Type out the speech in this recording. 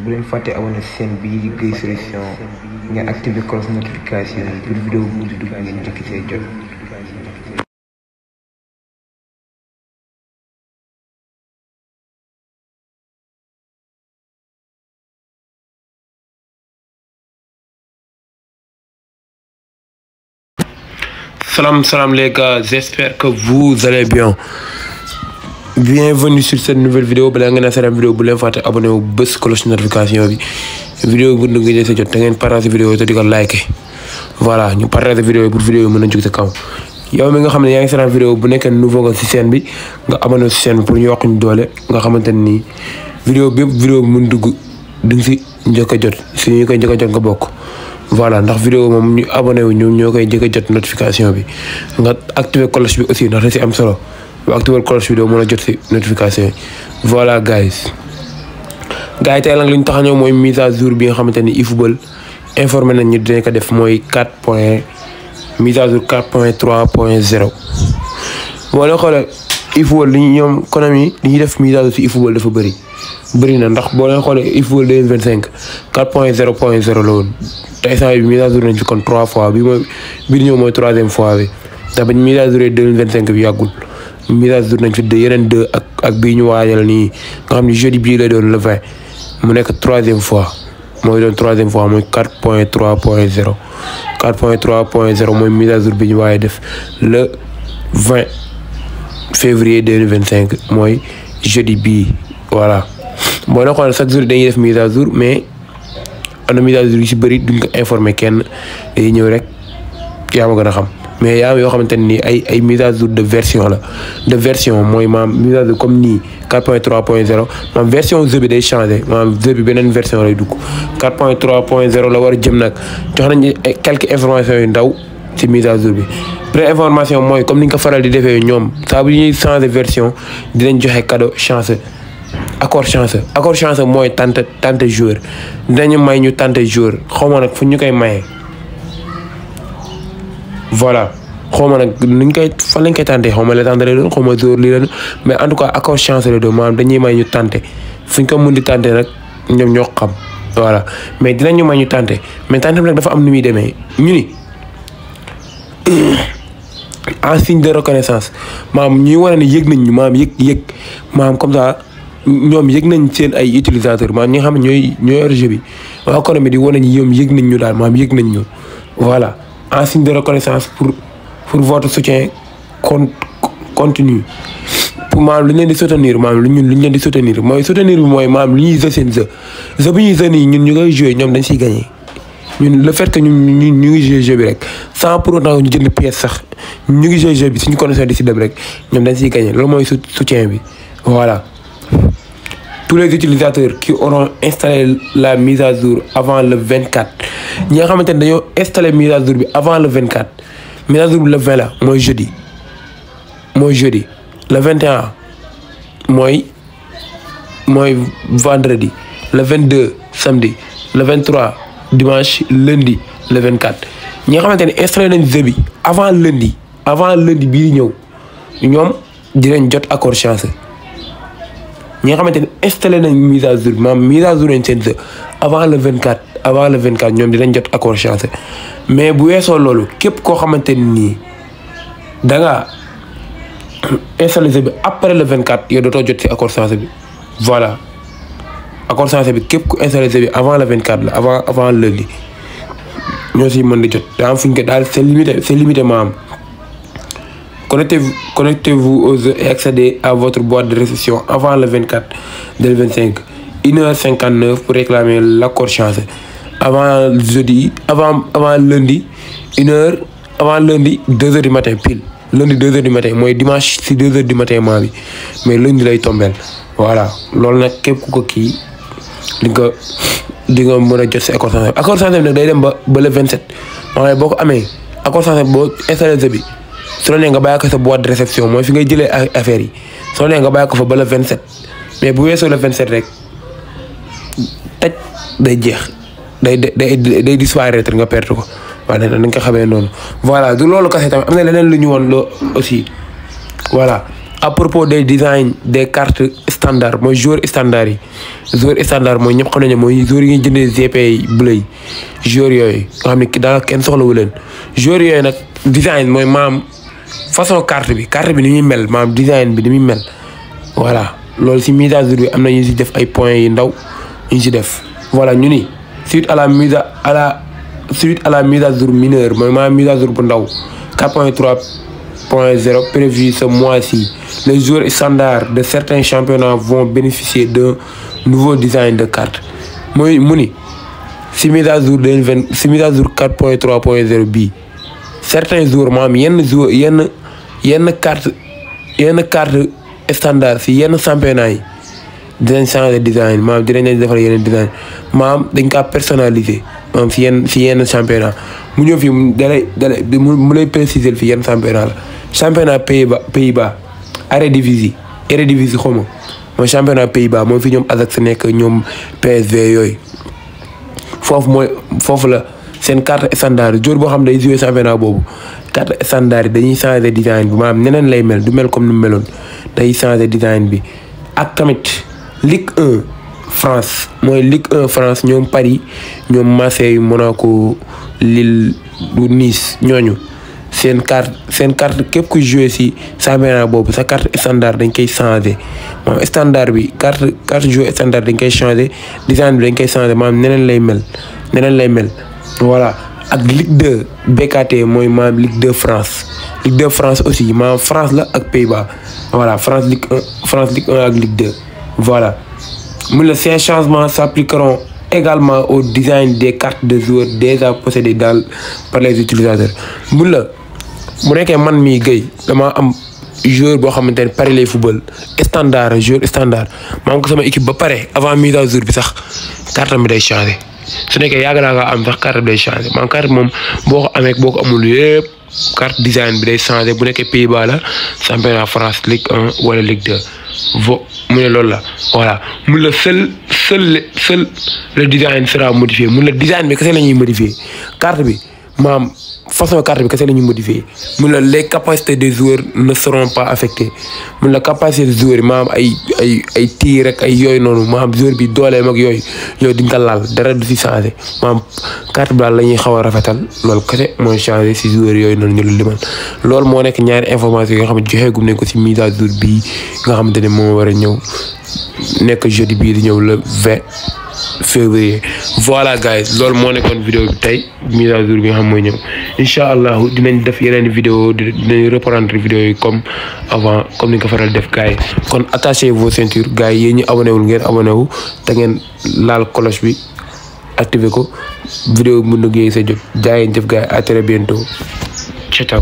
bu leen fàtte abonné ci chaîne bii di Gueye Solution ngeen activé cloche notification yi pour vidéo bu di dugg ngeen njëkk see jot. Salam les gars, j'espère que vous allez bien. Bienvenue sur cette nouvelle vidéo. Balaa ngeen a seetaan vidéo bu leen fàtte abonné wu bës cloche notification bi. Vidéo bu ngeen di jot da ngeen partager vidéo te di ko liker. Voilà, ñu partager vidéo pour vidéo mën a jóg sa kaw. Yow mi nga xam ne yaa ngi seetaan vidéo bu nekkee nouveau nga ci chaîne bi nga abonné ci chaîne pour ñu yokk ñu doole nga xamante ni vidéo bi vidéo bi mën dugg di nga ci njëkk a jot si ñu koy njëkk a jot nga bokk. Voilà, ndax vidéo moom ñu abonné wu ñoo koy njëkk a jot notification bi nga activer cloche bi aussi ndax da ci am solo bu activer cloche bi doo mën a jot ci notification yi. Voilà guys yi tey nag li ñu tax a ñëw mooy mise à jour bi nga xamante ni eFootball informé nañ ñu dinañ ko def mooy mise à jour 4.3.0. boo leen xoolee eFootball li ñoom Konami li ñuy def mise à jour ci eFootball dafa bëri na ndax boo leen xoolee eFootball 2025 4.0.0 la woon. te instant bi mise à jour nañ fi kon 3 fois bi ñëw mooy 3e fois bi ndax bañ mise à jour 2025 bi yàggul mise à jour nañ fi yeneen 2 ak bii ñu waajal nii nga xam ni jeudi bii lay doon le 20 mu nekk 3e fois mooy doon 3e fois mooy 4.3.0 4.3.0 mooy mise à jour bi ñu waaye def le 20 février 2025 mooy jeudi bii voilà. boo leen xoolee chaque jour dañuy def mise à jour mais am na mise à jour yu si bëri duñ ko informé kenn day ñëw rek yaa ma gën a xam mais yaa yoo xamante ne nii ay mise à jour de version mooy maam mise à jour comme nii 4.3.0 maam version jeu bi day changé maam jeu bi beneen version lay dugg 4.3.0 la war a jëm nag jox nañ quelques informations yu ndaw ci mise à jour bi. première information mooy comme ni nga ko faral di defee ñoom saa bu ñuy changé version dinañ joxe cadeau chance. accord chance mooy tante joueur dinañu may ñu tante joueur xaw ma nag fu ñu koy mayee voilà xaw ma nag nuñ koy fan lañ koy tante xaw ma la tante lay doon xaw ma joueur lii la mais en tout cas accord chance la doon maanaam dañuy may ñu tante fu ñu ko mën di tante nag ñoom ñoo xam voilà mais dinañu may ñu tante mais tante bi nag dafa am nu muy demee ñu ni en signe de reconnaissance maanaam ñuy wane ne yëg nañ ñu maanaam yëg maanaam comme ça. ñoom yëg nañ seen ay utilisateurs maanaam ñi nga xam ne ñooy yor jeu bi waa Konami di wane ñi ñoom yëg nañ ñu daal maanaam yëg nañ ñu voilà en signe de reconnaissance pour votre soutien continu pour maanaam lu ñu leen di soutenir maanaam lu ñu leen di soutenir mooy soutenir bi mooy maanaam lu ñuy jeu seen jeu bi ñuy jeu nii ñun ñu koy joué ñoom dañ siy gagné ñun le fait que ñu ngi joué jeu bi rek sans pour autant ñu jënd pièce sax ñu ngi joué jeu bi suñu connexion di si dem rek ñoom dañ siy gagné loolu mooy soutien bi voilà. Tous les utilisateurs qui auront installé la mise à jour avant le 24 ñi nga xamante ne dañoo installé mise à jour bi avant le 24 mise à jour bi le 20 la mooy jeudi le 21 mooy vendredi le 22 samedi le 23 dimanche lundi le 24 ñi nga xamante ne installé nañ jeu bi avant lundi bii di ñëw ñoom dinañ jot accord chance. ñi nga xamante ne installé nañ mise à jour maanaam mise à jour nañ seen jeu avant le 24 ñoom dinañ jot accord chance mais bu weesoo loolu képp koo xamante nii da ngaa installé jeu bi après le 24 yow dootoo jot ci accord chance bi voilà accord chance bi képp ku installé jeu bi avant le 24 la avant lundi ñoo si mën di jot daa am fu ñu ko daal c'est limité maanaam. Connectez-vous aux jeux et accédez à votre boîte de réception avant le 24 2025 1h59 pour réclamer l'accord chance avant lundi 1h avant lundi 2h du matin pile lundi 2h du matin mooy dimanche si 2h du matin maa bi mais lundi lay tombeel voilà loolu nag képp ku ko kii di nga mën a jot si accord chance bi nag day dem ba le 27 waaye boo ko amee accord chance boo installé jeu bi soo nee nga bàyyi ko sa boîte de réception mooy fi ngay jëlee affaire yi soo nee nga bàyyi ko fa ba le 27 mais bu weesoo le 27 rek taj day jeex day disparaître nga perte ko waaye nag nga xamee noonu. voilà du loolu kese tamit am na leneen lu ñu woon loo aussi voilà à propos des designs des cartes standard mooy joueur standard yi joueur standard mooy ñëpp xam nañu mooy joueur yi nga jëndee GP yi bleu yi joueur yooyu nga xam ne daanaka kenn soxlawu leen joueur yooyu nag design mooy maam façon carte bi ni muy mel maam design bi ni muy mel voilà loolu si mise à jour bi am na ñu si def ay points yu ndaw ñu si def voilà ñu ni suite à la mise à jour mineure mooy maam mise à jour bu ndaw 4.3.0 prévu ce mois-ci. Les joueurs standards de certains championnats vont bénéficier d'un nouveau design de carte. Moi, si mise à jour 4.3.0 bi certains joueurs maam yenn carte standard si yenn championnat yi dinañ changer design maam dinañ leen defal yeneen design maam dañ kaa personnaliser maam si yenn championnat mu ñëw fii mu lay préciser fii yenn championnat la championnat Pays-Bas Eredivisie xaw ma mooy championnat Pays-Bas mooy fi ñoom Ajax nekk ñoom PSV yooyu foofu la seen carte standard joueur boo xam ne day jouer championnat boobu carte standard yi dañuy changer design bi maanaam neneen lay mel du mel comme ni mu meloon day changer design bi ak tamit Ligue 1 France mooy Ligue 1 France ñoom Paris ñoom Marseille Monaco Lille Nice ñooñu seen carte képp ku jouer si championnat boobu sa carte standard dañ koy changer maanaam standard bi carte joueur standard dañ koy changer design bi dañ koy changer maanaam neneen lay mel voilà ak Ligue 2 BKT mooy maanaam Ligue 2 France aussi maanaam France la ak Pays-Bas voilà France Ligue 1 ak Ligue 2 voilà ces changements s'appliqueront également au design des cartes de joueurs déjà possédées par les utilisateurs mu nekkee man mii Gueye dama am joueur boo xamante ne Paris lay football joueur standard maa ngi ko sama équipe ba pare avant mise à jour bi sax carte bi day changé su nekkee yàgg naa nga am sax carte bi day changé maanaam carte moom boo ko amee boo ko amul yëpp carte design bi day changé bu nekkee Pays-Bas la championnat France Ligue 1 wala Ligue 2 mu ne loolu la voilà mun la seul le design sera modifié mun la design bi kese la ñuy modifié carte bi maam façon carte bi kese la ñuy modifié mun la les capacités des joueurs ne seront pas affectées mun la capacité des joueurs yi maam ay tir rek ay yooyu noonu maam joueur bi dooleem ak yooyu di nga laal dara du si changé maam carte bi daal la ñuy xaw a rafetal loolu kese mooy changé si joueurs yooyu noonu ñu la limal loolu moo nekk ñaari information yoo xam ne joxeegum nañ ko si mise à jour bii nga xamante ne moo war a ñëw nekk jeudi bii di ñëw le 20 février voilà guys loolu moo nekkoon vidéo bi tey mise à jour bi nga xam mooy ñëw incha allah dinañ def yeneen vidéo dinañ reprendre vidéo yi comme avant comme ni nga ko faral def gars yi kon attachez vos ceintures gars yi yéen ñi abonné wul ngeen abonné wu te ngeen laal cloche bi activé ko vidéo bi mën na géey sa jot jaayeen jëf gars yi à très bientôt ciao.